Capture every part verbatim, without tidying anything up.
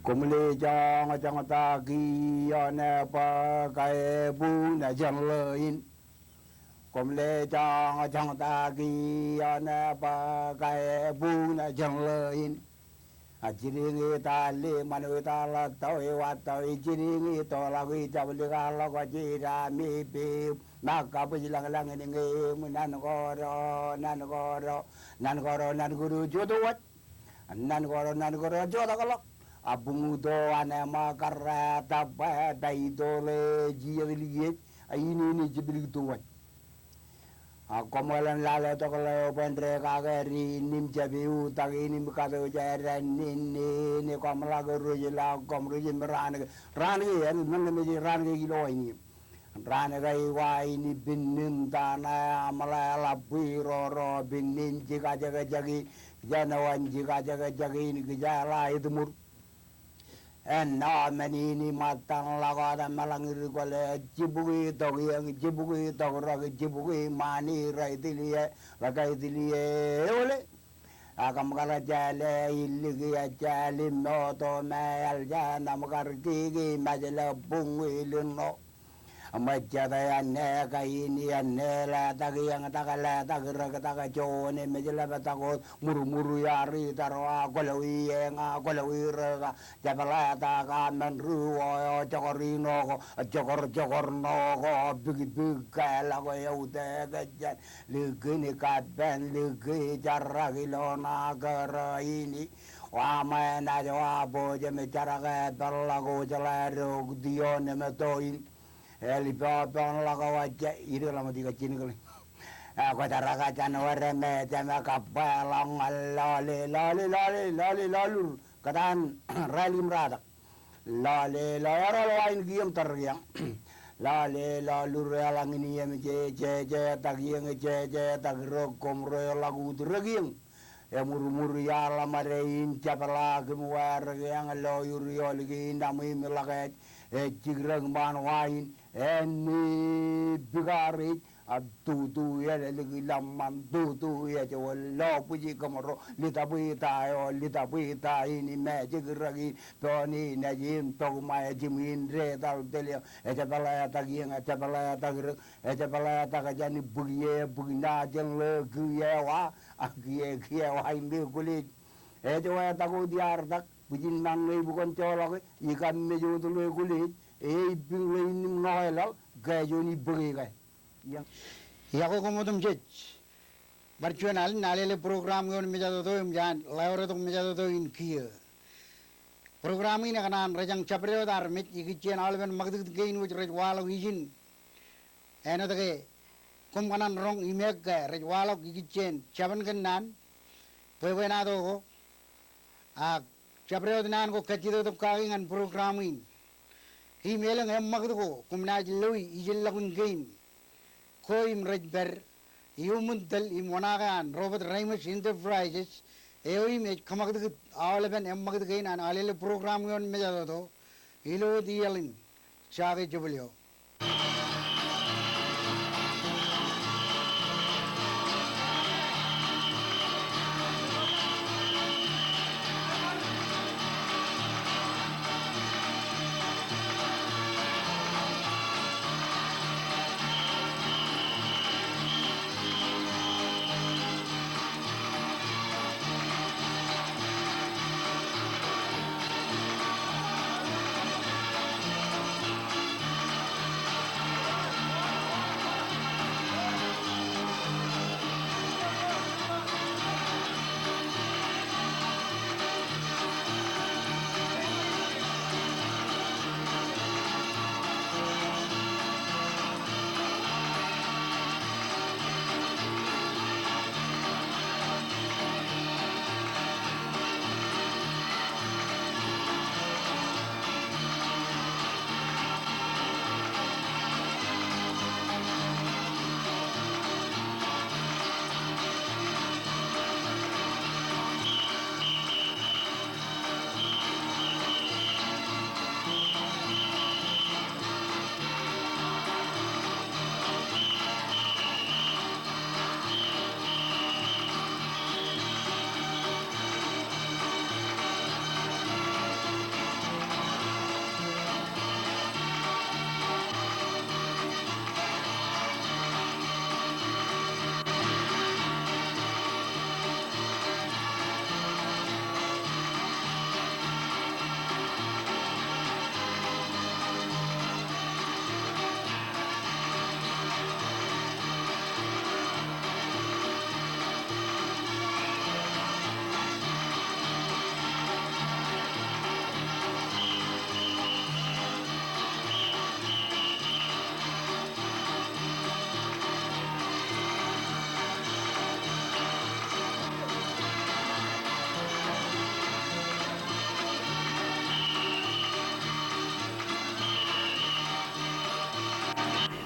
Koṃle joñjoñtaki ioon bōk ebuñ jān ḷeo in. Koṃle joñjoñtaki ioon bōk ebuñ jān ḷeo in. A jidiñ itaal ḷe, ṃanwe itaal ḷọk, tọwe wa tọwe, jidiñ itoḷọk, ijablikḷọk, jidami pep, ṃōk kabwij lañlañ in ñe im, nan koro, nan koro, nan koro, nan koro, jotowaj. Nan koro, nan koro, jotakḷọk. A buñuto an ṃōk karreet, tōpwe, paitoḷe, jijet likiej, a inene jeplik towaj. A koṃeḷan lale tok ḷeo bōn rekakere in im jab eutiej in im katooj eran in, in, in, koṃ ḷak rej ḷọk, koṃ rej im raan ke, raan ke, en, men, men, raan ke ilo in im. Raan ke eo aini pinnin tana aṃ ḷe ḷap bwe roro pinnin jikajekjek in, jān eo an jikajekjek in kijeḷā etmur. Ennọ men in im ṃōttan ḷọk wōt eṃṃan ḷọk ri kwōle jibukwi tok iien, jibukwi tok rōk, jibukwi ṃani rej tiliō, ḷak rej tiliō eole. Ak im kar jeḷā iliki ejjeḷ im moto me eḷ jān im kar kiki mejle buñwi lino. Ṃōjjate āne kain āne letak iien tak letak rōk tak juon emej ḷap tak wōt ṃurṃur iar itarwa kwōlọwi eña kwōlọwi rōk jepḷatak amen ruo eo jokor ino ko jokor jokor ṇo ko bikbik ke ḷọk eutiej kōjjān. Likin kappān, liki jarrak ilo ṇa kōrā in. Wa ṃōṇōṇō wa bwe jem jarak e peḷḷọk ojḷā ro kūtio nemeto in. Eḷ ippān ḷọk wajja, ide ḷọk ṃōtti kajjien kōḷ. E, kwōjarrak jān wōr me jem kappāḷọk ñan lọle, lọle, lọle, lọle, lọlur. Kōtaan rālik im ratak. Lọle, lọle, eroḷọk wa in kiiō im tōre kiiō. Lọle, lọlur eḷaññe in iien je, je, jetak iien je, jetak rōk koṃ ro ḷọk ut rōk iien. Eṃurṃur iaḷ ṃade in jepḷaak im wāwōr kiiō ḷọk iolik in aṃ im ḷọk ej, ej jikrōk ṃaan wa in, āne bikareej, a tutu eḷeḷe ki ḷōṃṃan, tutu ejwōj lo bwiji kōṃro, litapwe ta eo, litapwe ta in, im ejik rōk in, poni nejin, tokma ejim in, detal telio, ejepḷatak iien, ejepḷatak rōk, ejepḷatak jān bwiki e, bwiki ṇa jān ḷeo kiiō wa, a kiiō, kiiō wa in ḷeo kwōlej. Ejwōjtak wōt iar tak, bwijin ṃan ḷeo bukun joḷọk, ikam mej wōt ḷeo kwōlej, e, ipiñ ḷeo in im ṇoeḷaḷ, ke juon ibōk e ke. Iọkwe koṃ otemjej. Bar juon alen Alele program ioon mejatoto im jān ḷeo retok mejatoto in kiiō. Program in ekōṇaan rejañ jabdewōt armej ikijjien aolepen ṃakūtkūt kein wōj rej waḷọk ijin. Āinwōt ke koṃ kōṇaan roñ im eok ke rej waḷọk ikijjien jabōn kōnnaan bwebwenato ko. Ak jabdewōt naan ko kajjitōk kaki ñan program in. Im elōñ eṃṃakūt ko koṃ naaj loi ijellọkun kein ko im rej pād iuṃwin tōl im oṇaake an Robert Reimers Enterprises eo im ej kōṃakūtkūt aolepen eṃṃakūt kein an Alele program ioon mejatoto ilo wōt iaḷ in. Jake jebwilio.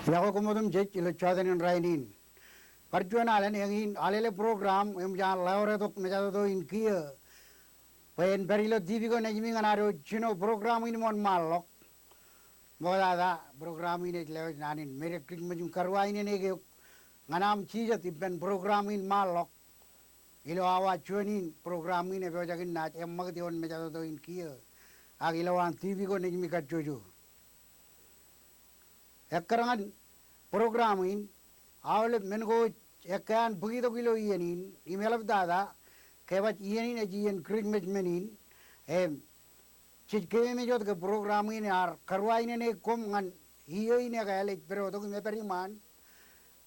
Iọkwe koṃ otemjej ilo jọtenin rainin. Bar juon alen eñin Alele program eṃōj an lewōr tok mejatoto in kiiō bwe en pād ilo TV ko nejimi ñan ad jino program in ṃool ṃaanḷọk. Ṃoktata program in ej lewōj naan in Merry Christmas im karuwainene eok ñan aṃ jijet ippān program in ṃaanḷọk. Ilo awa juon in program in epojak in naaj eṃṃakūt ioon mejatoto in kiiō ak ilowaan TV ko nejimi kajjojo. Ekkar ñan program in, aolep men ko ej ekkā an bōktok ilo iien in, im eḷaptata, ke baj iien in ej iien Christmas men in, im jej keememej wōt ke program in ear karuwainene koṃ ñan iiō in ekāāl ej pād tok im ej pād iṃaan.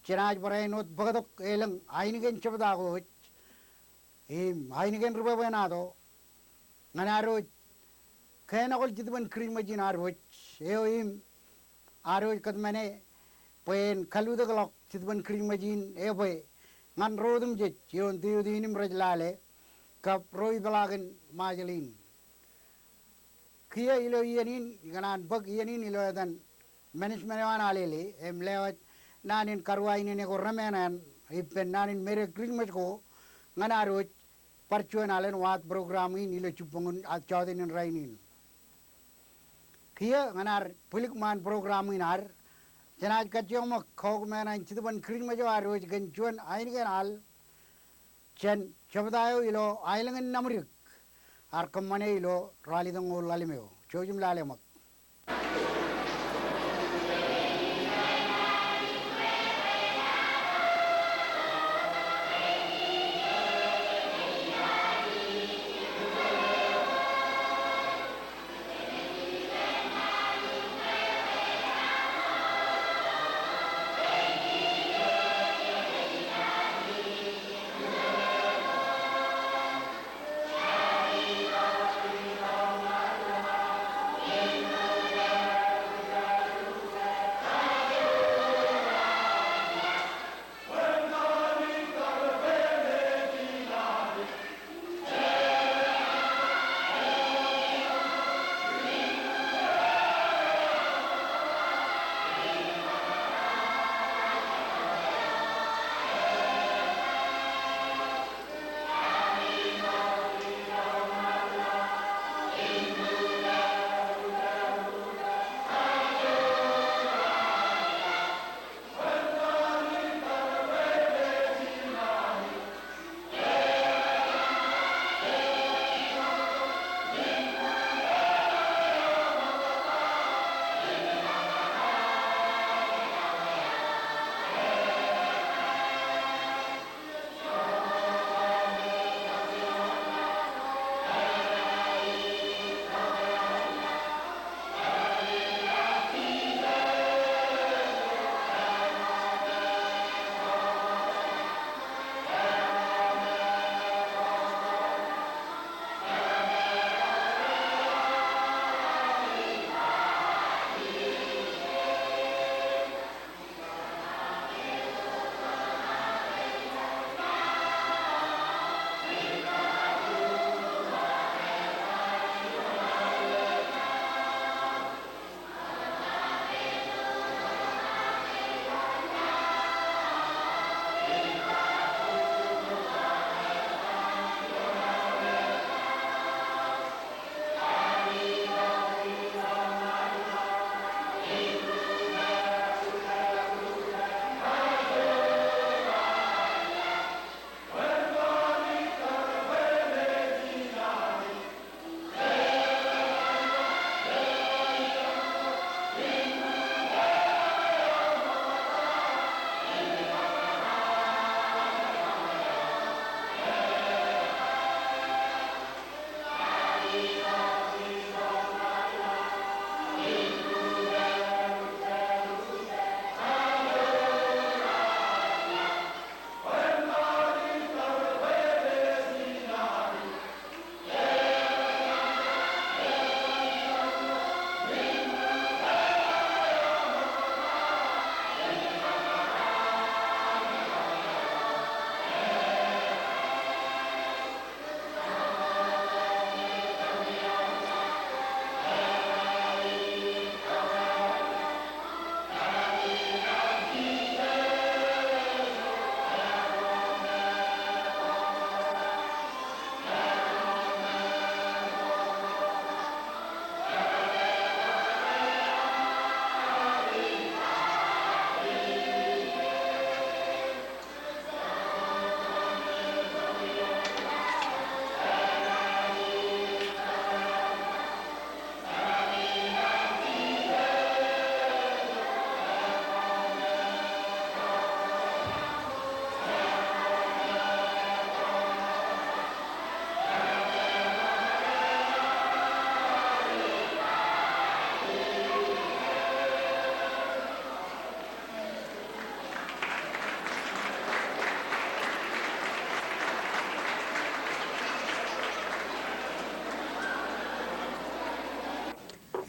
Jenaaj barāinwōt bōktok elōñ ainikien jebta ko ej im ainikien ri bwebwenato ñan ad wōj kōnoḷọk Jetōbōn Christmas in ad wōj eo im ad wōj kōtmāne bwe en kalutōkḷọk Jetōbōn Christmas in ebwe ñan ro otemjej ioon tiutin im rej lale kab ro ipeḷaakin Ṃajeḷ in. Kiiō ilo iien in, ikōṇaan bōk iien in ilo etan management eo an Alele, im lewōj naan in karuwainene ko remān an ippān naan in Merry Christmas ko ñan ad wōj bar juon alen waad program in ilo jibboñōn ad jọtenin rainin. Kiiō ñan ad bwilik ṃaan program in ad, jenaaj kajjioñ ṃōk kaukōmāān an Jetōbōn Christmas eo ad wōj kōn juon ainikien al jān jebta eo ilo aelōñ in Naṃdik ear kōṃṃane ilo ralitōñoul ḷalem eo. Jouj im lale ṃōk.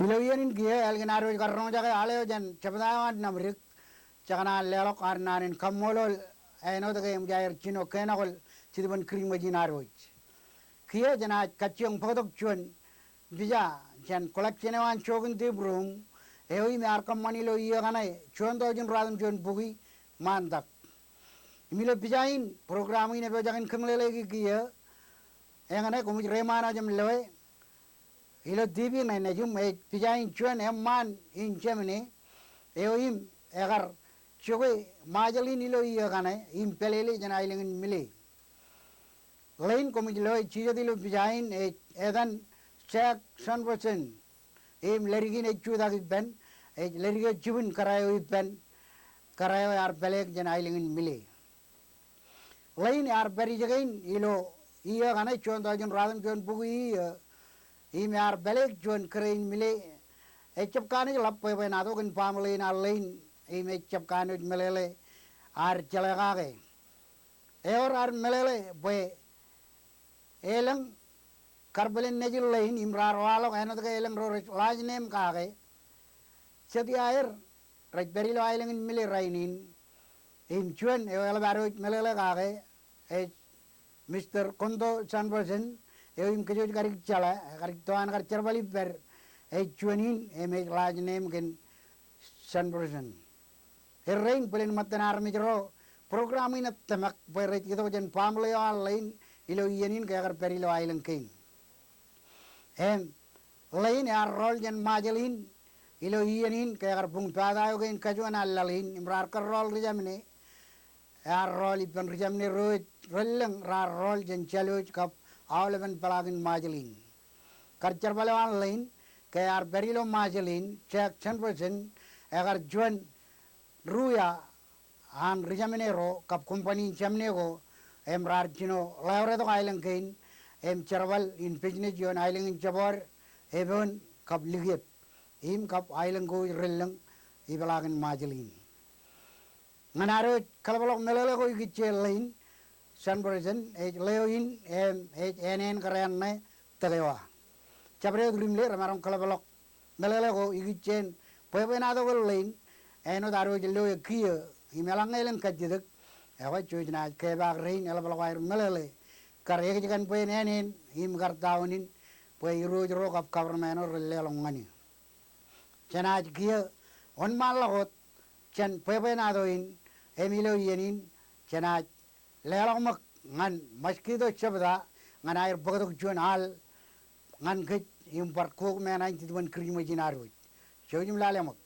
Ilo iien in kiiō ālikin ad wōj kar roñjake al eo jān jebta eo an Namdik, jekōṇaan leḷọk ad naan in kaṃṃoolol āinwōt ke eṃōj aer jino kenakwōl Jetōb in Kirijmej in ad wōj. Kiiō jenaaj kajjioñ bōktok juon pija jān collection eo an Joachim de Brum, eo im ear kōṃṃan ilo iiō kaṇe juon tọujin ruatimjuon bukwi ṃaantak. Im ilo pija in, program in epojak in kōmeḷeḷeiki kiiō, eñṇe koṃij reiṃaanḷọk im loe ilo TV ṇe nejiṃ, ej pija in juon eṃṃaan in Jemāni eo im ekar jokwe Ṃajeḷ in ilo iiō kaṇe im pālele jān aelōñ in Mile. Ḷein koṃij loe jijet ilo pija in ej etan Jack Sanderson. Im ledik in ej jutak ippān, ej ledik eo jibwin kōrā eo ippān, kōrā eo ear pālek jān aelōñ in Mile. Ḷein ear pād ijekein ilo iiō kaṇe juon tọujin ruatimjuon bukwi iiō, im ear pālek juon kōrā in Mile. Ejjab kanooj ḷap bwebwenato kōn baaṃle in an Ḷein, im ejjab kanooj meḷeḷe ad jeḷā kake. Ewōr ad meḷeḷe bwe elōñ kar bōlen nejin Ḷein im raar waḷọk āinwōt ke elōñ ro rej last name kake. Jet iaer rej pād ilo aelōñ in Mile rainin. Im juon eo eḷap ad wōj meḷeḷe kake ej Mister Kondo Sanderson, eo im kōjwōj kadik jeḷā, kadik to an kar jerbal ippād, ej juon in im ej last name kōn Sanderson. Errein bōlen ṃōttan armej ro, program in ej tōmak bwe rej itok jān baaṃle eo an Ḷein ilo iien in ke ekar pād ilo aelōñ kein. Im Ḷein ear rọọl jān Ṃajeḷ in ilo iien in ke ekar buñ pata eo kein kajuon an laḷ in, im raar kōrọọl ri Jemāni. Ear rọọl ippān ri Jemāni ro rej relōñ, raar rọọl jān Jālwōj kab aolepen peḷaakin Ṃajeḷ in. Kar jerbal eo an Ḷein, ke ear pād ilo Ṃajeḷ in, Jack Sanderson ekar juon ruia an ri Jemāni ro kab company in Jemāni ko, im raar jino ḷaoretok aelōñ kein, im jerbal in business ioon aelōñ in Jebọọd, Ebon kab Likiep, im kab aelōñ ko rej relōñ ipeḷaakin Ṃajeḷ in. Ñan ad wōj kōḷapḷọk meḷeḷe ko ikijjeen Ḷein, Sanderson ej ḷeo in im ej āneen kōrā ṇe Tekewa. Jabdewōt ri Mile remaroñ kōḷapḷọk meḷeḷe ko ikijjeen bwebwenato kōn Ḷein, āinwōt ad wōj loe kiiō im eḷaññe elōñ kajjitōk, ekwe jej naaj kepaak rein eḷapḷọk aer meḷeḷe kar ekjkan bwe en āneen im kar ta unin bwe irooj ro kab government ro ren leḷọk ñan eō. Jenaaj kiiō wōnṃaanḷọk wōt jān bwebwenato in, im ilo iien in jenaaj leḷọk ṃōk ñan Mosquito Jebta ñan aer bōktok juon al ñan kōj im bar kukmān āin Jetōb in Kirijmej in ad wōj. Jouj im lale ṃōk.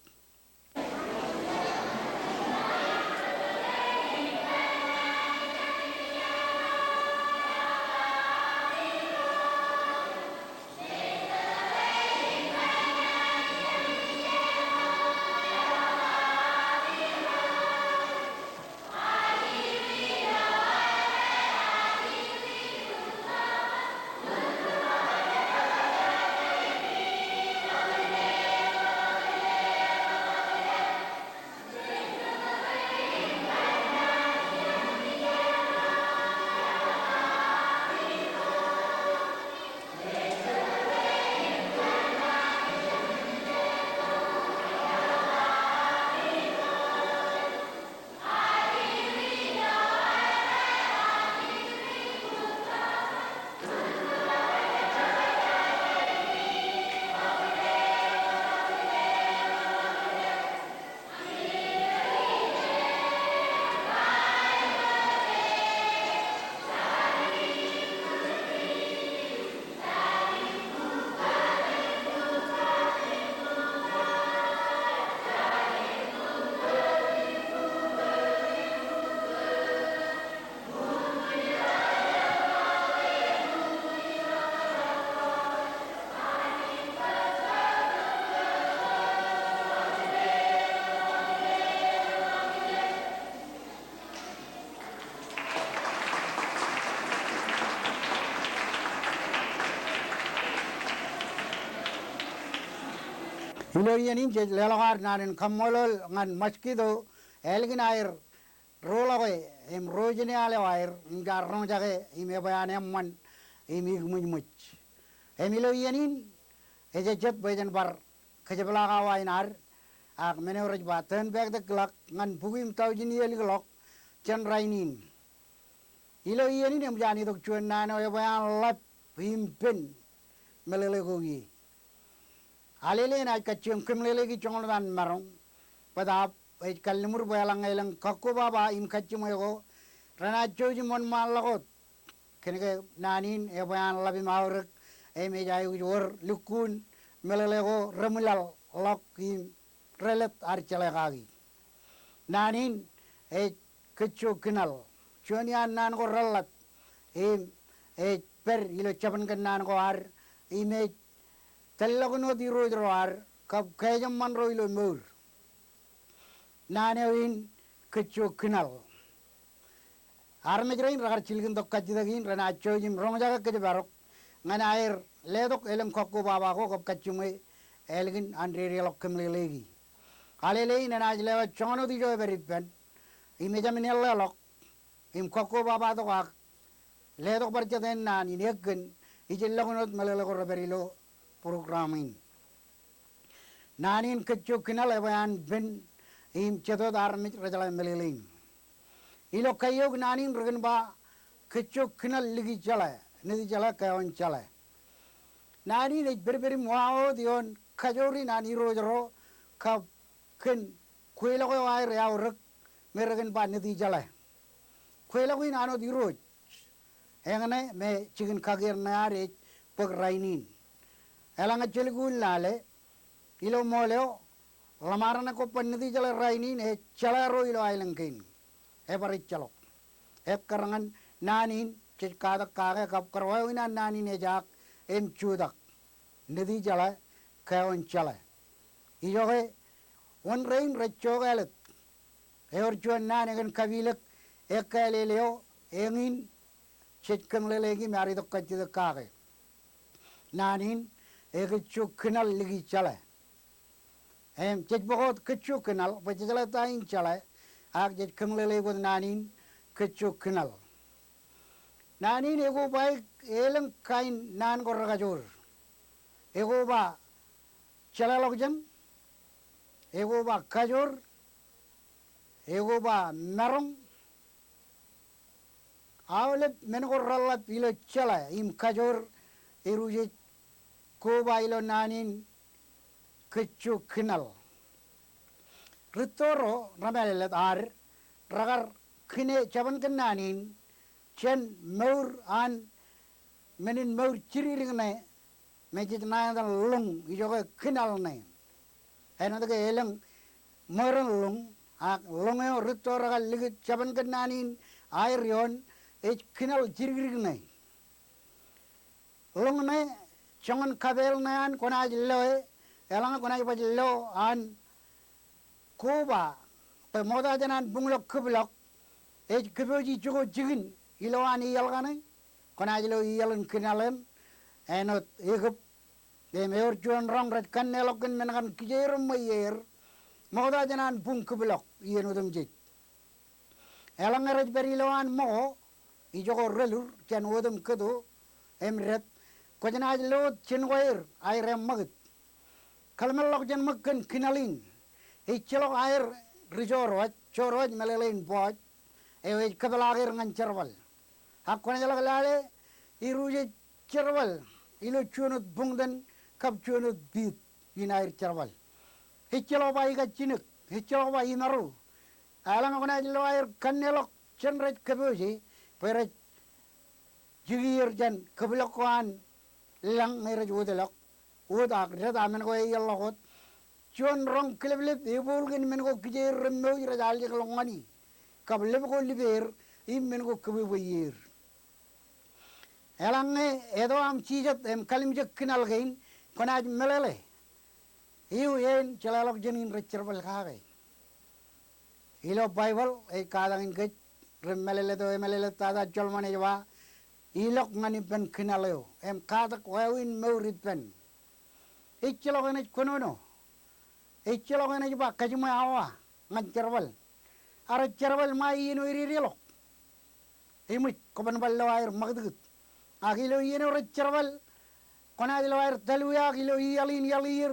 Ilo iien in jej leḷọk ad naan in kaṃṃoolol ñan Mosquito ālikin aer roḷọke im ro jine al eo aer im jaar roñjake im ebwe an eṃṃan im ikōṃōjṃōj. Im ilo iien in ej jet bwe jen bar kōjepḷaak awa in ad, ak men eo rej ba turn back the clock ñan bukwi im taujin iiō likḷọk jān rainin. Ilo iien in eṃōj an itok juon naan eo ebwe an ḷap im pen meḷeḷe ko ie. Alele enaaj kajjioñ kōmeḷeḷeiki joñan wōt an maroñ, bōtaab ej kalliṃur bwe eḷaññe elōñ kakkobaba im kajjiṃwe ko, renaaj jouj im wōnṃaanḷọk wōt. Kōnke naan in ebwe an ḷap im aorōk, im ej aikuj wōr lukkuun meḷeḷe ko reṃwilaḷḷọk im relōt ad jeḷā kaki. Naan in ej kōjjo kōnal. Juon iaan naan ko reḷḷap im ej pād ilo jabōn kōnnaan ko ad im ej tōllọkin wōt irooj ro ad kab kaejōṃṃan ro ilo mour. Naan eo in kōjjo kōnal. Armej rein rekar jilkintok kajjitōk in renaaj jouj im roñjake kōjparok ñan aer letok elōñ kakkobaba ko kab kajjiṃwe ālikin an dedeḷọk kōmeḷeḷeiki. Alele in enaaj lewōj joñan wōt ijo epād ippān im ejāmin eḷḷāḷọk im kakkobabatok ak letok bar jatū naan in ekken ijellọkin wōt meḷeḷe ko repād ilo program in. Naan in kōjjo kōnal ebwe an pen im jet wōt armej rejeḷā meḷeḷein. Ilo kaeok naan in rekōn ba kōjjo kōnal liki jeḷā, niti jeḷā, kaeoon jeḷā. Naan in ej pedped im wāween wōt ioon kajoor in an irooj ro kab kōn kweilọk eo aer eaorōk me rekōn ba niti jeḷā. Kweilọk in an wōt irooj. Eñṇe me jikin kakier ṇe ad ej bōk rainin. Eḷaññe jelukkuun lale, ilo ṃool eo, ḷōṃareṇe kwō ba niti jeḷā rainin ej jeḷā ro ilo aelōñ kein. Ebar ejjeḷọk. Ekkar ñan naan in jej katak kake kab kar wāween an naan in ejaak im jutak. Niti jeḷā, kaeoon jeḷā. Ijoke, wōn rein rej jokālōt. Ewōr juon naan ekōn kapilōk ekkāālele eo, eñin jej kōmeḷeḷeiki im ear itok kajjitōk kake. Naan in ekōjjo kōnal liki jeḷā. Im jej bōk wōt kōjjo kōnal bwe jejeḷā ta in jeḷā, ak jej kōmeḷeḷeik wōt naan in kōjjo kōnal. Naan in ekobaik elōñ kain naan ko rekajoor. Ekoba jeḷāḷọkjeṇ, ekoba kajoor, ekoba maroñ, aolep men ko reḷḷap ilo jeḷā im kajoor, erujej koba ilo naan in kōjjo kōnal. Rūtto ro remālōtlōt ad rekar kine jabōn kōnnaan in jān mour an men in mour jidikdik ṇe me jej ṇa etan ḷoñ ijoke kōnal ṇe. Āinwōt ke elōñ ṃōran ḷoñ, ak ḷoñ eo rūtto rekar likūt jabōn kōnnaan in aer ioon ej kōnal jidikdik ṇe. Ḷoñ ṇe, joñan kapeel ṇe an kwōnaaj loe, eḷaññe kwōnaaj baj lo an koba bwe ṃokta jān an buñlọk kōpḷọk ej kōpooje jokwe jikin ilo an iaḷ kaṇe, kwōnaaj lo iaḷ in kōnal eṇ, āinwōt ekōb. Im ewōr juon roñ rej kanneḷọk kōn men kaṇ kijeer eṃṃan er ṃokta jān an buñ kōpḷọk iien otemjej. Eḷaññe rej pād ilo an ṃōko, ijoko relur jān otemjej kōto im death, kwōj naaj lo wōt jenkwaer aer eṃṃakūt. Kōḷmānḷọkjeṇ ṃōk kōn kōnal in. Ejjeḷọk aer ri joor wōj, joor wōj meḷeḷein bọọj eo ej kōpeḷaaker ñan jerbal. Ak kwōnaaj ḷak lale, erujej jerbal ilo juon wōt buñtōn kab juon wōt piit in aer jerbal. Ejjeḷọk ba ikajjinōk, ejjeḷọk ba imaroñ. Eḷaññe kwōnaaj lo aer kanneḷọk jān rej kōpooje bwe rej jikier jān kōpḷọk ko an lañ ñe rej wōtlọk. Wōt ak death a men ko eierḷọk wōt. Juon roñ kileplep ebool kōn men ko kijeer remmouj rej aljekḷọk ñan e. Kab lep ko lipeer im men ko kōbwebweieer. Eḷaññe eto aṃ jijet im kalimjek kōnal kein, kwōnaaj meḷeḷe. Ewi eṇ jeḷāḷọkjeṇ in rej jerbal kake? Ilo Baibōḷ ej katakin kōj ri mālōtlōt eo eṃōlōtlōt tata jolṃōn ej ba, ilọk ñan ippān kōnal eo im katak wāween mour ippān. Ejjeḷọk eṇ ej kōnono. Ejjeḷọk eṇ ej ba kajiṃwe awa ñan jerbal. Ak rej jerbal ṃae iien eo ededeḷọk. Eṃōj kwōban bar lo aer ṃakūtkūt. Ak ilo iien eo rej jerbal, kwōnaaj lo aer talwe ak ilo iaḷ in iaḷ ier,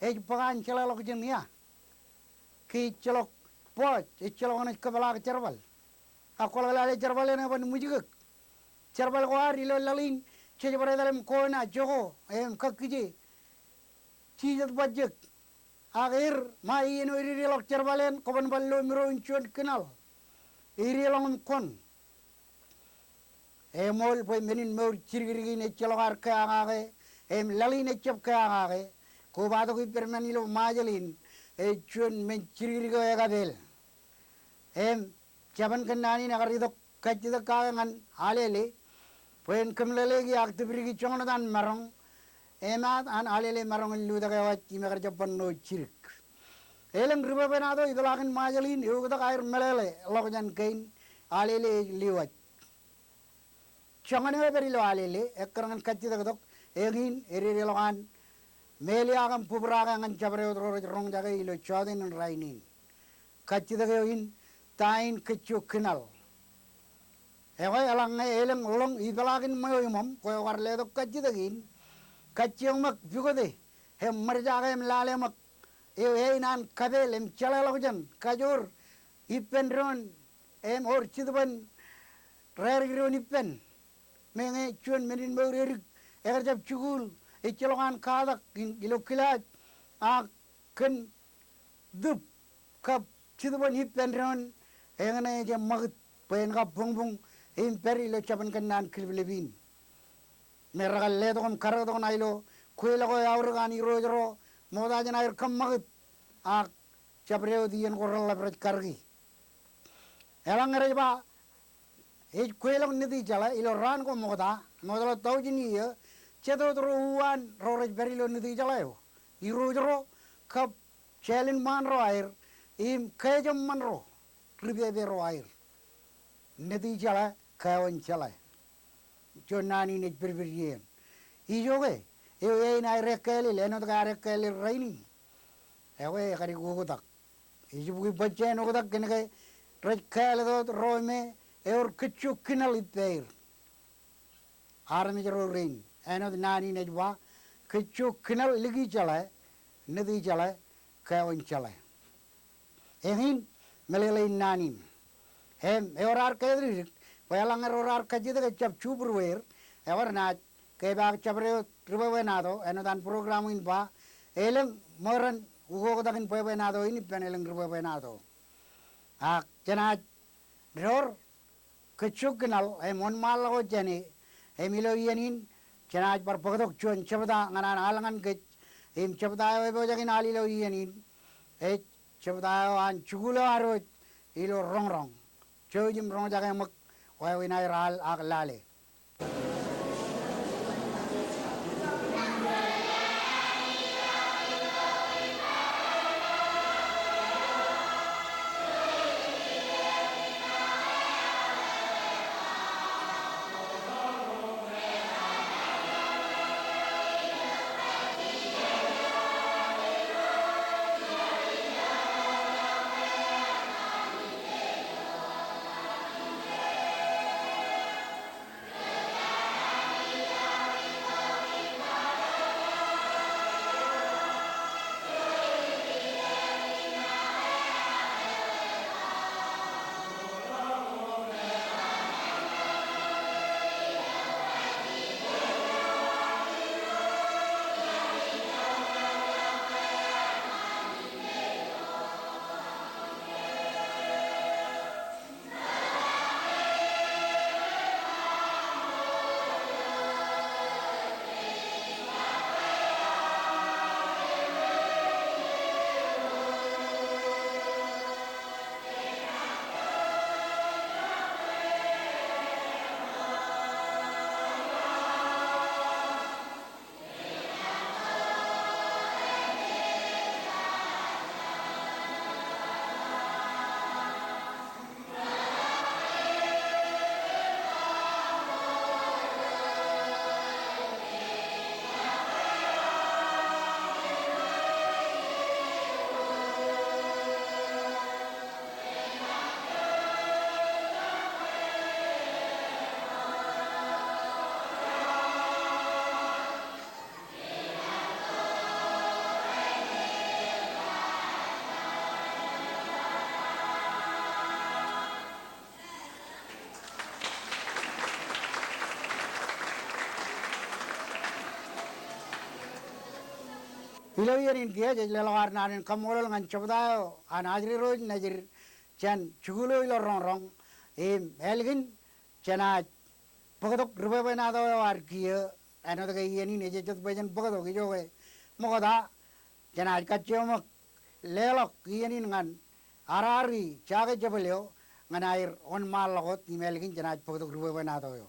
ej bōk an jeḷāḷọkjeṇ ia? Ke ejjeḷọk bọọj, ejjeḷọk eṇ ej kōpeḷaak jerbal. Ak kwōḷak lale jerbal eṇ eban ṃwijkōk. Jerbal ko ad ilo laḷ in, jej bar etal im kona, joko, im kakkije. Jisōs bajjek. Ak er, ṃae iien eo ededeḷọk jerbal eṇ, kwōban bar lo miro in juon kinaḷ. Ededeḷọk im kwōn. Eṃool bwe men in mour jidikdik in ejjeḷọk ad keakake, im laḷ in ejjab keakake. Kobatok ippān men ilo Ṃajeḷ in, ej juon men jidikdik eo ekapeel. Im, jabōn Kōnnaan in ekar itok kajjitōk kake ñan Alele, bwe en kōmeḷeḷeiki ak tōpdiki joñan wōt an maroñ, emaat an Alele maroñ in lutōk ewōj im ekar jab bar ṇo jidik. Elōñ ri bwebwenato ipeḷaakin Ṃajeḷ in eoktak aer meḷeḷe ḷọkjeṇ kein Alele ej liwōj. Joñan eo epād ilo Alele, ekkar ñan kajjitōktok, eñin ededeḷọk an meḷeḷe im bōbraake ñan jabdewōt ro rej roñjake ilo jọteen in rainin. Kajjitōk eo in, ta in kōjjo kinaḷ? Ekwe, eḷaññe elōñ ḷōñ ipeḷaakin ṃweo iṃōṃ, kwe kwōkar letok kajjitōk in, kajjioñ ṃōk pukot e, im ṃōrjake im lale ṃōk, eo āin an kapeel im jeḷāḷọkjeṇ, kajoor ippān doon, im ewōr jetōb in rarik doon ippān. Meñe juon men in mour edik, ekar jab jikuuḷ, ejjeḷọk an katak in ilo kilaaj, ak kōn tūb kab jitōbōn ippān doon, eñṇe ej ṃakūt bwe en kab buñbuñ im pād ilo jabōn Kōnnaan Kilplep in. Me rekar letok im kadōktok ṇa ilo kweilọk eo eaorōk an irooj ro, ṃokta jān aer kab ṃakūt, ak jabdewōt iien ko reḷḷap rej kariki. Eḷaññe rej ba, ej kweilọk Nitijeḷā ilo raan ko ṃokta, ṃokta ḷọk taujin iiō, jet wōt ro uwaan ro rej pād ilo Nitijeḷā eo. Irooj ro, kab jālin ṃaan ro aer, im kajjioñ ṃaan ro, ri pepe ro aer. Nitijeḷā, kawōn jeḷā. Juon naan in ej pedped iien. Ijoke, eo āin aer ekkāālel, āinwōt ke ad ekkāālel rainin. Ekwe, ekadik oktak. Ej bōk bajjek in oktak kōnke rej kāālōt wōt ro me ewōr kōjjo kinaḷ ippāer. Armej ro rein, āinwōt naan in ej ba, kōjjo kinaḷ liki jeḷā, Nitijeḷā, kawōn jeḷā. Eñin, meḷeḷein naan in. Im, ewōr ad kātdikdik, bwe eḷaññe ro raar kajjitōk ejjab jubūrueir, ewōr naaj, ke epaak jabdewōt ri bwebwenato, āinwōt an program in ba, elōñ ṃōran ukoktak in bwebwenato in ippān elōñ ri bwebwenato. Ak jenaaj door kōjjo kinaḷ im wōnṃaanḷọk wōt jāne, im ilo iien in, jenaaj bar bōktok juon jebta ñan an al ñan kōj, im jebta eo epojak in al ilo iien in, ej jebta eo an jikuuḷ eo ad wōj ilo roñroñ. Jouj im roñjake ṃōk, wāween aer al ak lale. Ilo iien in kiiō jej leḷọk ad naan in kaṃṃoolol ñan jebta eo an ajri ro nejid jān jikuuḷ eo ilo roñroñ im ālikin jenaaj bōktok ri-bwebwenato eo ad kiiō. Āinwōt ke iien in ej ejjet bwe jen bōktok ijoke ṃokta jenaaj kajjioñ ṃōk leḷọk iien in ñan RRE Jake Jebel eo ñan aer wōnṃaanḷọk wōt im ālikin jenaaj bōktok ri-bwebwenato eo.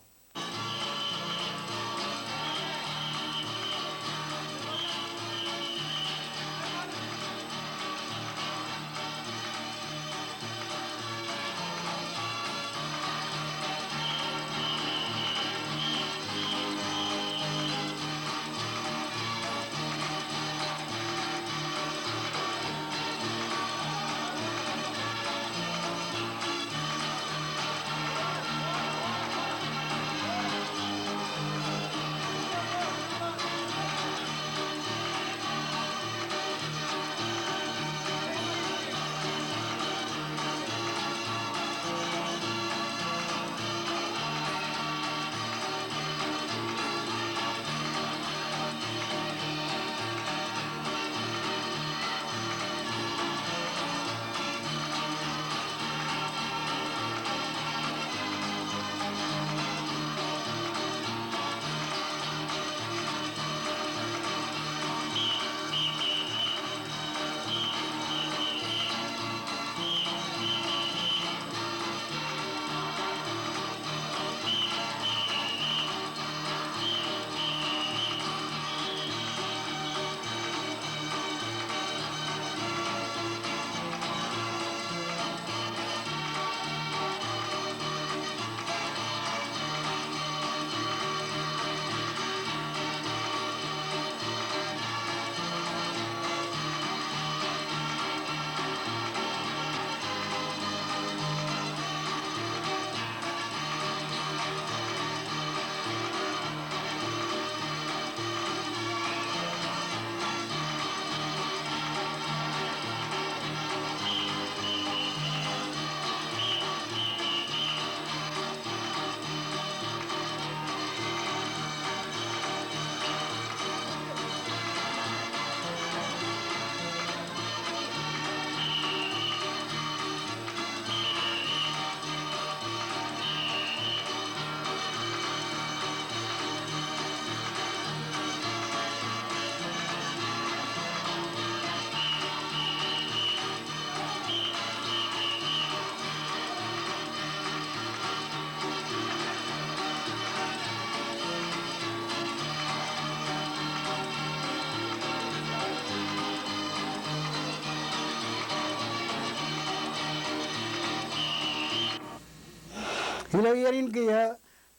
Ilo iien in kiiō,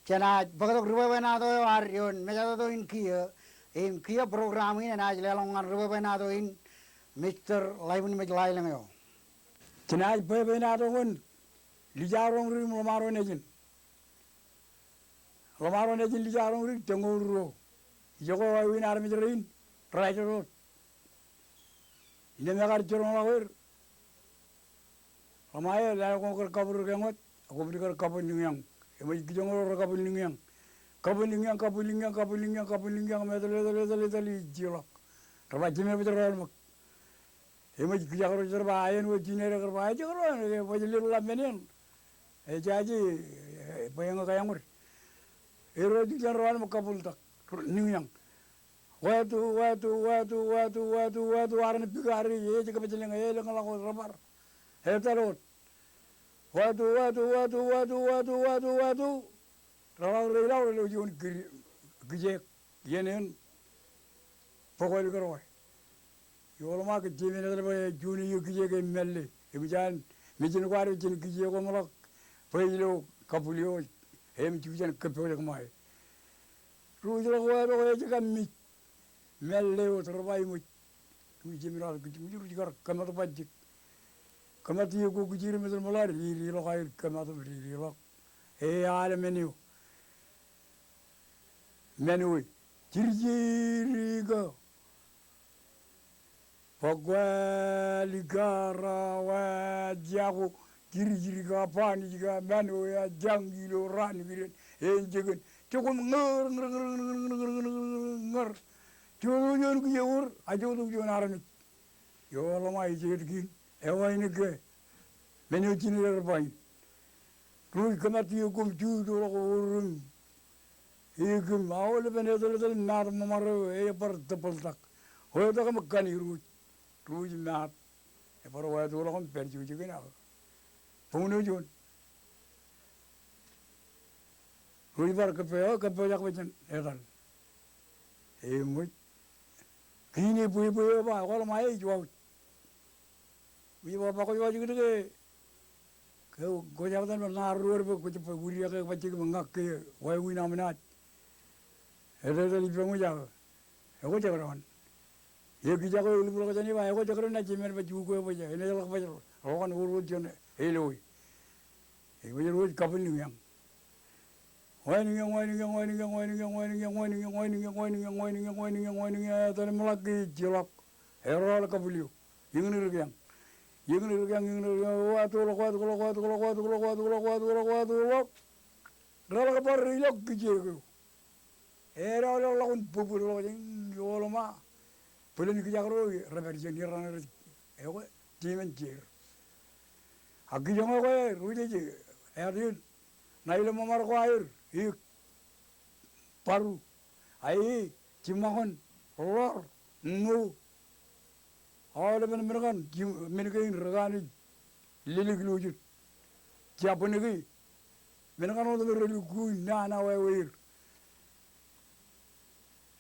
jenaaj bōktok ri-bwebwenato eo ad ioon mejatoto in kiiō, im kiiō program in enaaj leḷọk ñan ri-bwebwenato in, Mister Laibinmej Laelōñ eo. Jenaaj bwebwenato ñan Lijaroñ Rik im Ḷōṃaro Nejin. Ḷōṃaro Nejin, Lijaroñ Rik, joñoul ruo. Ijoke wāween armej rein rej jet wōt. Innām ekar jiroñḷọk er. Ḷōṃaro, lale koṃ kar kabwil ri-kōṃṃan, ak koṃij kar kabwil niñeañ. Eṃōj kijoñ ro rekabwil niñeañ. Kabwil niñeañ, kabwil niñeañ, kabwil niñeañ, kabwil niñeañ, im etal, etal, etal, etal, ej jiḷọk. Rej ba, jemem baj ro ṃōk. Eṃōj kijak ro rej ba, aen wōt jined, kar ba, ejjab ro, baj lelḷap men eṇ. Ejaje, bwe eñak eañ wōt. Ej ro jiljino ro ṃōk kabwiltak niñeañ. Wāto, wāto, wāto, wāto, wāto, wāto, armej bwe ke armej ej kōpād lōñ, elōñḷọk wōt, rebar. Etal wōt. Wāto, wāto, wāto, wāto, wāto, wāto, wāto. Reḷak, reilọk, reilọk juon kij-, kijeek. Iien eṇ bōk ālikin ro. Ioḷ ṃōk ke jemen etal bwe juon eo kijeek e mālle. Eṃōj an mejān ko ad jen kijeek eo ṃōḷọk bwe ilo kabwil eo. Eṃōj juon kōppojak ṃae. Rej ḷọk wāto ko ej kab mej. Mālle wōt, rej ba eṃōj. Ri jemen ad kōj, ri kar kōmat bajjek. Kōmat eo ko kijeer im etal ṃōḷa, ri, riḷọk aer kōmat im ri, riḷọk. E, al men eo. Mānwe. Jirjirika. Bōkwālika, rawa, jako, jirjirika, baniska, mānwe, jañilo, raan kiren, enjekan, jokum, ñōr, ñōr, ñōr. Jotok juon kijeek wōr, a jotok juon armej. Ioḷaṃa ej jet kein, eo ainikke men eo jined er ba in. Ruj kōmat eok koṃ jutoḷọk wōr im eok im aolepen etal etal im maat ṃōṃaro eo ej bar tōbōḷtak. Eo etak im kan Irooj. Ruj maat. Ebar wātoḷọk im pād jokjok in ak bōk ṇe juon. Ruj bar kōppojak, kōppojak bwe jen etal. Eṃōj. Kein ej bwebwe eo ba, ekwe ḷōṃa ej waj. Ij ba, ba kwōj waj kōn ke, ke kwōj etan bar ṇa ruo ri bwe kwōj ba wūdiake bajjek im ñak ke wāween aṃ naaj. Etetal ippāṃ eo ak. Ekwe jekdọọn. Ekijakuj eo ḷapḷọk jān e ba, ekwe jekdọọn, naaj jemān baj ukwe bwe je, enaaj ḷak baj rokan wōr wōt juon elōwe. Ej baj rooj kabwilliñ eañ. Wānōññe, wānōññe, wānōññe, etal im ḷak ke ejjeḷọk. Erọọl kabwil eo. Eñin ri keañ. Eñin ri keañ, eñin ri keañ, wātoḷọk, wātoḷọk, wātoḷọk. Reḷak bar ilọk kijeek eo. Eḷọk ḷọk ḷọk im bōbwilḷọk jān ioḷaṃa. Bōlen kijak ro rej pād jān iran rej, ekwe, jimen jeer. Ak kijoñ ekwe, ruj ej, eato in. Ṇa ilo ṃōṃaro ko aer, eok. Baru. Ae, jiṃakon, ḷọr, ṇo. Aolepen men kaṇ, men kein ri kanooj, lelōk ilo jet. Jabōn ke, men kaṇ otemjej rej lukkuun nana wāween.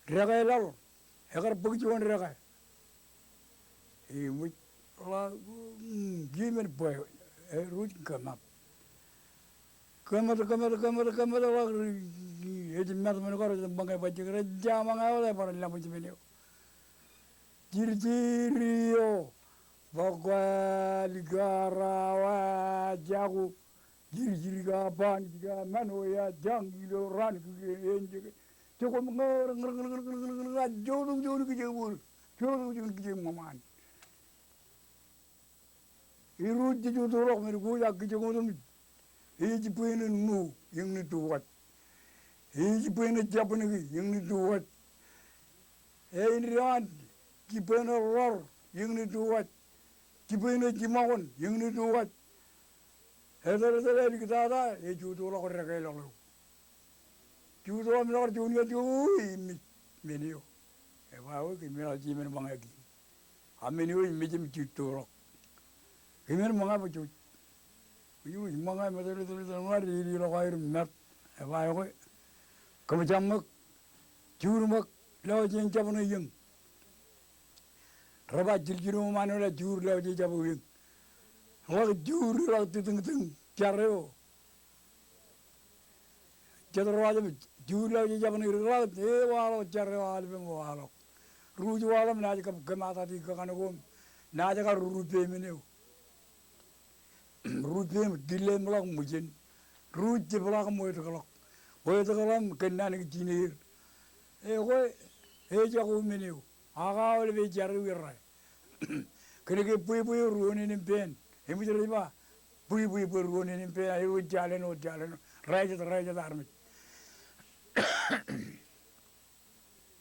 Dekā laḷ, ekar bōk juon dekā. Eṃōj, ḷak, mm, jimen bwe, e, ruj kōmat. Kōmat, kōmat, kōmat, kōmat, ḷak, ej mat men ko rej ṃōñā bajjek, rej ja ṃōñā wōt, ebar laṃōj men eo. Jirjir eo, bōk, ḷọk, rawa, jako, jirjir ka, ban, jika, mano, ia, jañ, ilo, ran, kike, en, jeke. Jeko, ñe, ñe, ñe, ñe, ñe, ñe, ñe, jotok juon kijeek wōr, jotok juon kijeek ṃōṃaan. Irooj jej jotoḷọk men ko ak kijoñ otemjej. Ej bwe ṇe ṇo, eñin ri waj. Ej bwe ṇe jabōn ke, eñin ri waj. Ej ri an, ej bwe ṇe ḷọr, eñin ri waj. Ej bwe ṇe jiṃakon, eñin ri waj. Etal etal āliktata, ej jotoḷọk dekā laḷ eo. Jotoḷọk im ḷọk juon ijo, o, eṃōj men eo. Eba, o, ke men eo jimen ṃōñā kein. A men eo ej mej im jittoḷọk. Ke men ṃōñā bwe jouj. Jouj ṃōñā im etal etal etal ṃōñā, dedeḷọk aer im mat. Eba ekwe. Kōmjab ṃōk. Jur ṃōk. Lọjien jabṇe eñ. Rej ba jiljino ṃaan eo ḷak jur lọjien jabṇe eñ. Ḷak jur ḷak titiñtiñ jar eo. Jet ro aje jur lọjien jabṇe eñ ḷak, e, waḷọk jar eo aolepen waḷọk. Ruj waḷọk im naaj kab kōmatata ikōṇaan ko im naaj kar rupe men eo. Rupe im tile im ḷak ṃōjen. Ruj jepḷaak im wātōkḷọk. Wātōkḷọk im kōnnaan kijeer. Ekwe, ejako men eo. Ak aolep ej jar eo irra. Kōnke bwebwe eo ruo neen im pāān. Eṃōj rej ba, bwebwe bwe ruo neen im pāān, aer wōt jalen, wōt jalen. Raejet, raejet armej.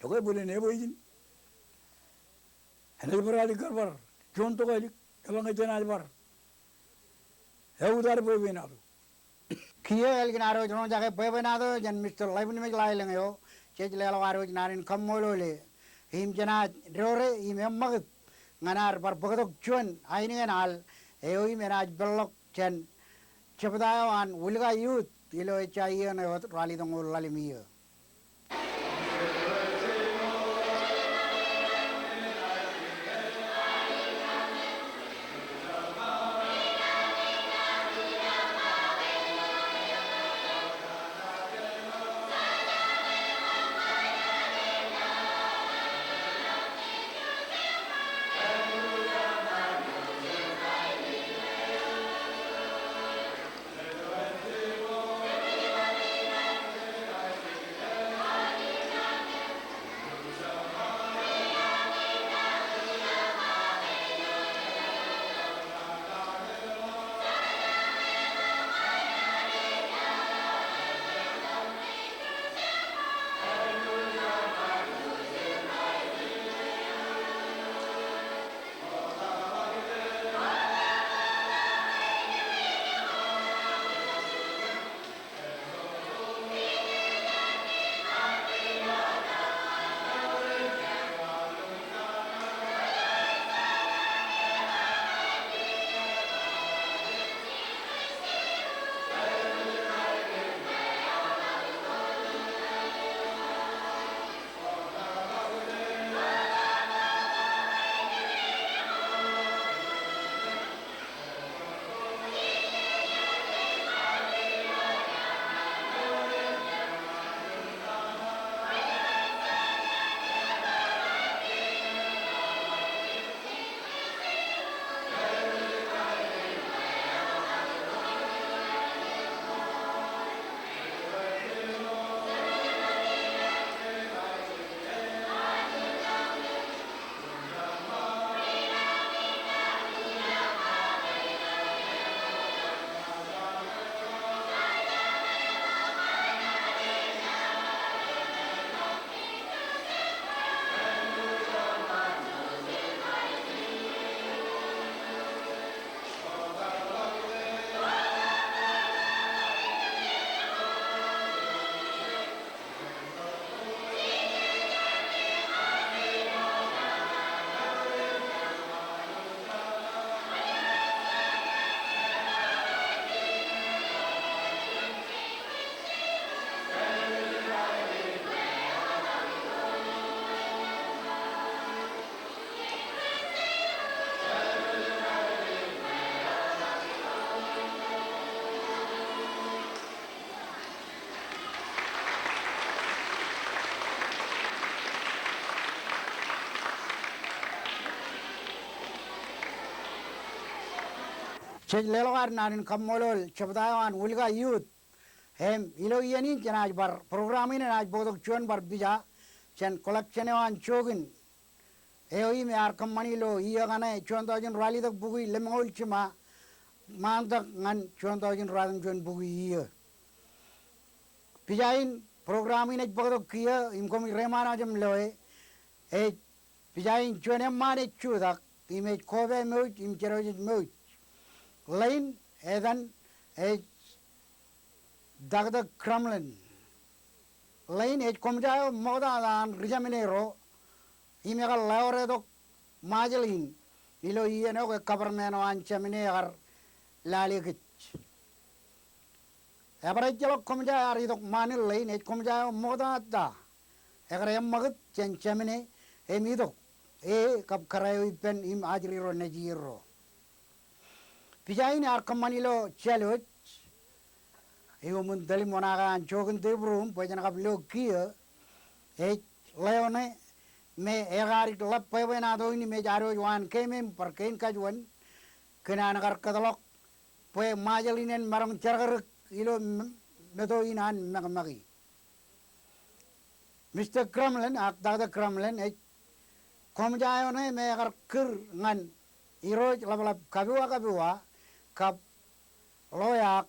Ekwe bōlen ebwe ijin. Enaaj bar alikkar bar. Juon tokālik, eḷaññe jenaaj bar. Eutiej ad bwebwenato. Kiiō ālikin ad wōj roñjake bwebwenato jān Mister Ḷaibwinmej Lailōñ eo, jej leḷọk ad wōj naan in kaṃṃoolol e. Im jenaaj doore im eṃṃakūt ñan ad bar bōktok juon ainikien al eo im enaaj peḷḷọk jān jebta eo an Wilka Youth ilo ejja iiō ṇe wōt ralitōñoul ḷalem iiō. Jej leḷọk ad naan in kaṃṃoolol jebta eo an Wilka Youth. Im ilo iien in jenaaj bar program in enaaj bōktok juon bar pija jān collection eo an jokin eo im ear kōṃṃani ilo iiō kaṇe juon taujin ruwalitōk bukwi lemñoul jiṃa ṃaantak ñan juon taujin ruwatimjuon bukwi iiō. Pija in program in ej bōktok kiiō im koṃij reiṃaanḷọk im loe ej pija in juon eṃṃaan ej jutak im ej koba mouj im jeraujej mouj. Ḷein etan ej Doctor Crumlin. Ḷein ej koṃja eo ṃoktata an ri-jemine ro im ekar ḷeoretok Ṃajeḷ in ilo iien eo ke government eo an Jemine ekar lale kōj. Ebar ejjeḷọk koṃja ear itok ṃanit ḷein ej koṃja eo ṃoktata ekar eṃṃakūt jān Jemine im itok e kab kōrā eo ippān im ajri ro nejier ro. Pija in ear kōṃṃani ilo Jālwōj iuṃwin tōl im oṇaake an jokin tebruum bwe jen kab lo kiiō ej ḷeo ṇe me ekadik ḷap bwebwenato in im ej ad wōj waan keemem bar kein kajuon kōn an kar kōtḷọk bwe Ṃajeḷ in en maroñ jerọkrọk ilo m- meto in an mekmeki. Mister Crumlin ak Doctor Crumlin ej koṃja eo ṇe me ekar kūr ñan irooj ḷapḷap Kapiwa Kapiwa kab Ḷoeak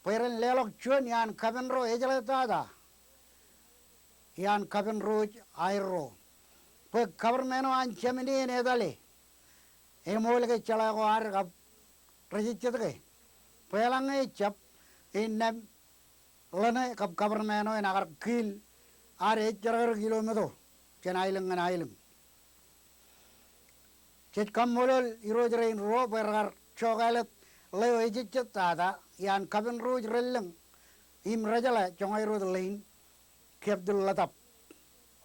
bwe ren leḷọk juon iaan kapen ro ejeḷā tata iaan kapen ro ej aerro bwe government eo an Jemine en etale eṃool ke jeḷā ko ad kab rejejjet ke bwe eḷaññe ejjab innām ḷeṇe kab government eo en akar kiil ad ejjerọkrọk ilo meto jān aelōñ ñan aelōñ. Jej kaṃṃoolol irooj rein ruo bwe rekar jokālet ḷeo ejejjet tata iaan kapen ro ej relōñ im rejeḷā joñaerot ḷein Captain Ḷetap.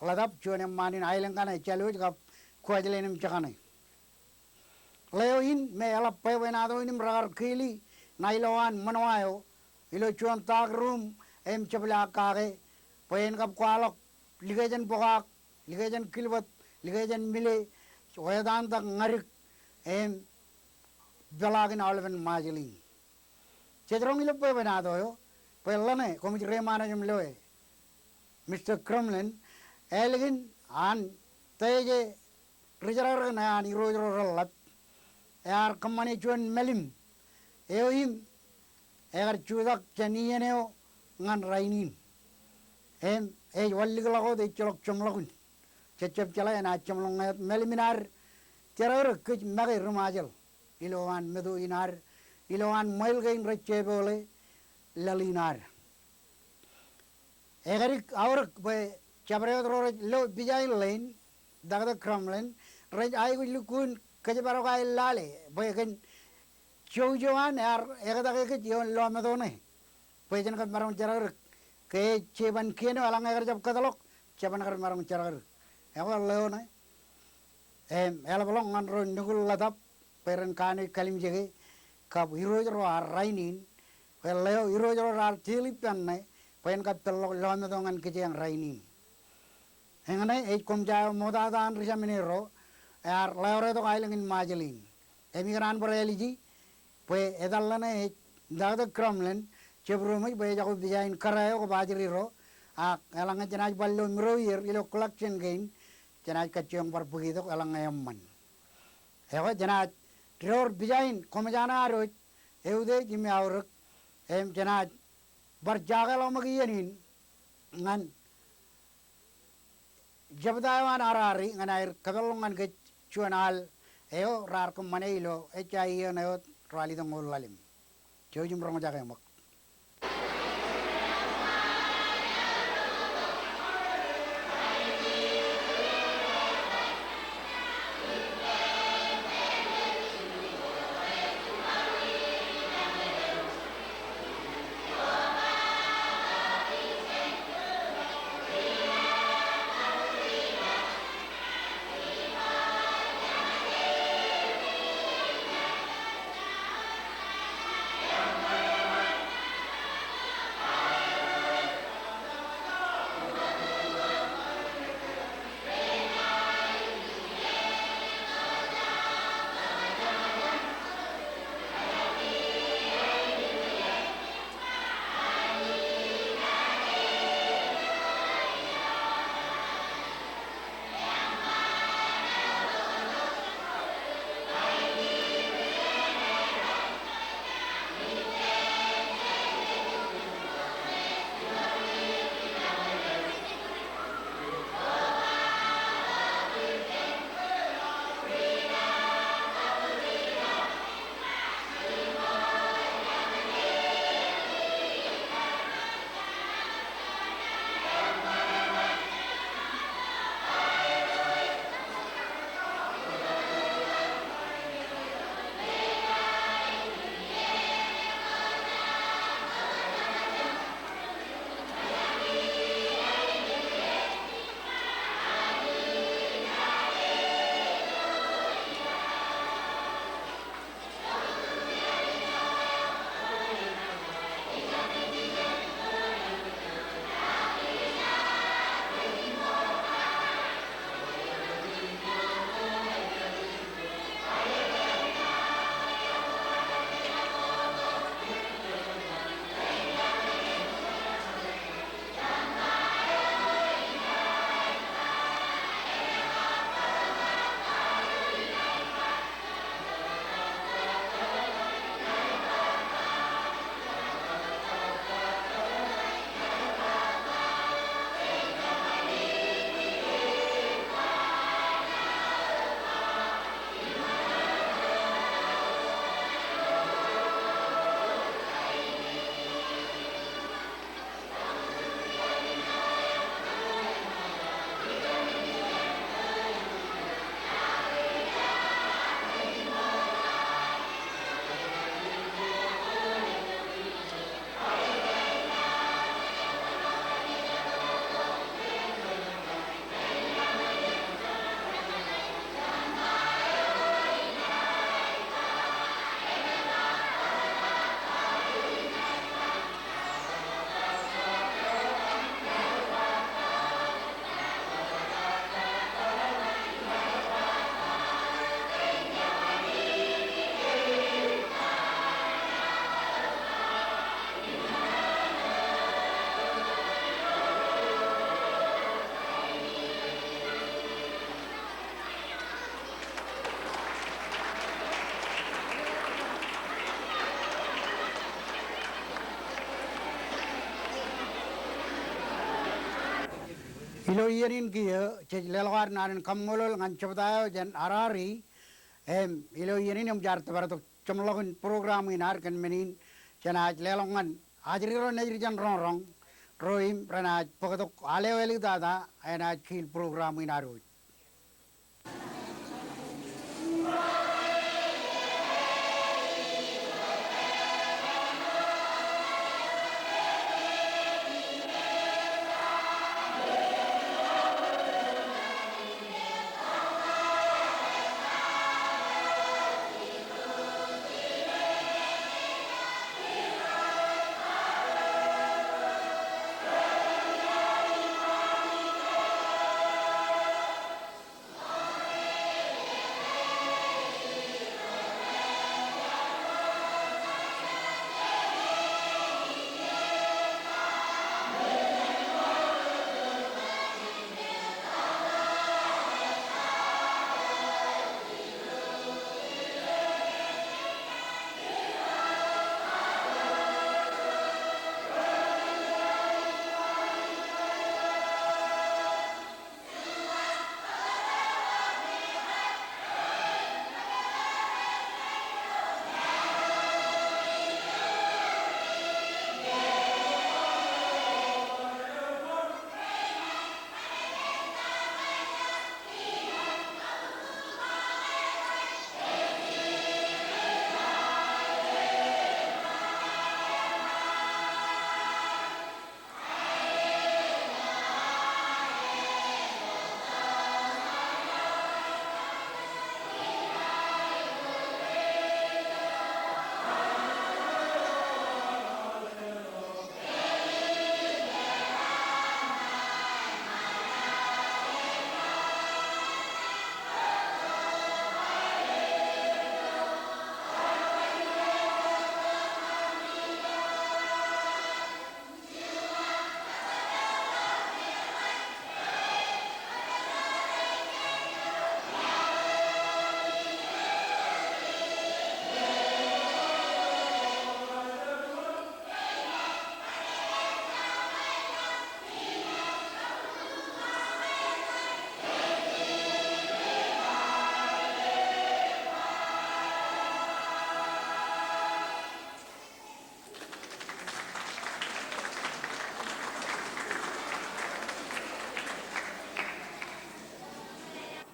Ḷetap juon eṃṃaan in aelōñ kaṇe Jālwōj kab Kuwajleen im jekaṇe. Ḷeo in me eḷap bwebwenato in im rekar kiili ṇa ilowaan ṃōṇōṇō eo ilo juon dark room im jepḷaak kake bwe en kab kwaḷọk likjān pokaak, likjān kilbōt, likjān mile, wetaantak ñadik im peḷaakin aolepen Ṃajeḷ in. Jej roñ ilo bwebwenato eo bwe ḷeṇe koṃij reiṃaanḷọk im loe Mister Crumlin ālikin an teje ri-jerọkrọk ṇe an irooj ro reḷap ear kōṃṃane juon mālim eo im ekar jutak jān iien eo ñan rainin. Im ej wanlikḷọk wōt ejjeḷọk jeṃḷọkin. Jej jab jeḷā enaaj jeṃḷọkin ñe mālim in ad jerọkrọk kōj make ri-Ṃajeḷ ilowaan meto in ad ilowaan ṃweiḷ kein rej jepoole laḷ in ad. Ekadik aorōk bwe jabdewōt ro rej lo pija in ḷein Doctor Crumlin rej aikuj lukkuun kōjparok aer lale bwe kōn jouj eo an ear ektakekōj ioon lọmeto ṇe bwe jen kab maroñ jerọkrọk ke ej jeban kien eo eḷaññe ekar jab kōtḷọk jeban kar maroñ jerọkrọk. Ekwe ḷeo ṇe im eḷapḷọk ñan ro nukūr Ḷetap bwe ren kanooj kalimjeke kab irooj ro ad rainin bwe ḷeo irooj ro raar teel ippān ṇe bwe en kab peḷḷọk lọmeto ñan kōjeañ rainin. Eñṇe ej koṃja eo ṃoktata an ri-jemine ro ear ḷeoretok aelōñ in Ṃajeḷ in. Im ikōṇaan bar āliji bwe etan ḷeṇe ej Doctor Crumlin jebdewōt bwe ejako pija in kōrā eo kab ajri ro ak eḷaññe jenaaj bar lo mirowier ilo collection kein jenaaj kajjioñ bar bōk itok eḷaññe eṃṃan. Ekwe jenaaj door pija in koṃjaan ad wōj eutiej im eaorōk im jenaaj bar jakeḷọk ṃōk iien in ñan jebta eo an Arari ñan aer kōpeḷḷọk ñan kōj juon al eo raar kōṃṃane ilo ejja iiō ṇe wōt ruwalitōñoul ḷalem. Jouj im roñjake ṃōk. Ilo iien in kiiō, jej leḷọk ad naan in kaṃṃoolol ñan jebta eo jān Harare, im ilo iien in eṃōj ad tōpar tok jeṃḷọkin program in ad kōn men in jenaaj leḷọk ñan ajri ro nejid jān roñroñ ro im renaaj bōktok al eo āliktata enaaj kiil program in ad wōj.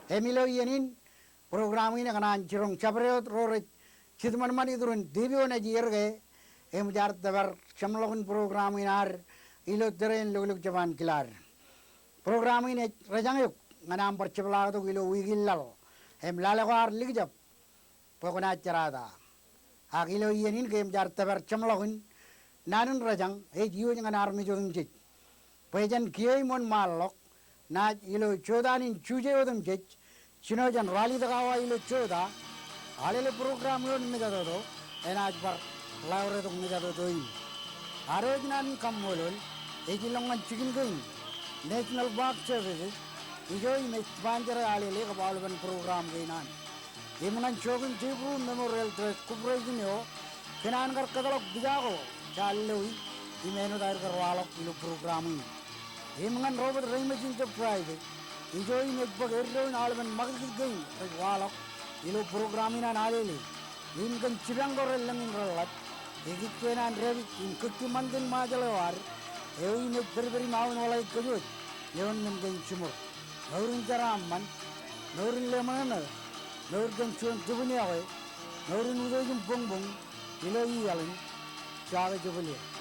Im ilo iien in, program in ekōṇaan jiroñ jabdewōt ro rej jitōṃanṃan iturin TV eo naaj ier ke, eṃōj ad tōpar jeṃḷọkin program in ad ilo tōre in lukkuun jepaan kilaad. Program in ej rejañ eok ñan aṃ bar jepḷaaktok ilo wiik in laḷ, im lale ko ear likjab bwe kwōnaaj jerata. Ak ilo iien in ke eṃōj ad tōpar jeṃḷọkin naan in rejañ ej iwōj ñan armej otemjej. Bwe jān kiiō im wōnṃaanḷọk, naaj ilo jota in Juje otemjej, jino jān ralitōk awa ilo jota, alele program eo in mejatoto enaaj bar ḷaure tok mejatoto in. Ad wōj naan in kaṃṃoolol ej ilọk ñan jikin kein National Park Services, ijo im ej sponsor e alele kab aolepen program kein an. Im ñan Joachim Devereaux Memorial Trust Corporation eo, kōn an kar kōtḷọk pija ko jaar loi im āinwōt aer kar waḷọk ilo program in. Im ñan Robert Reimers Enterprises, ijo im ej bōk eddo in aolepen ṃakūtkūt kein rej waḷọk ilo program in an alele. Im kōn jipañ ko relōñ im reḷḷap, ekijjeen an dāpij im kōkki ṃantin Ṃajeḷ eo ad, eo im ej pedped im aolepen kōjwōj ioon men kein jiṃor. Mour in jeraaṃṃan, mour in leṃōṇōṇō, mour kōn juon tupun iọkwe, mour in utiej im boñboñ ilo iaḷ in. Jake Jubilee.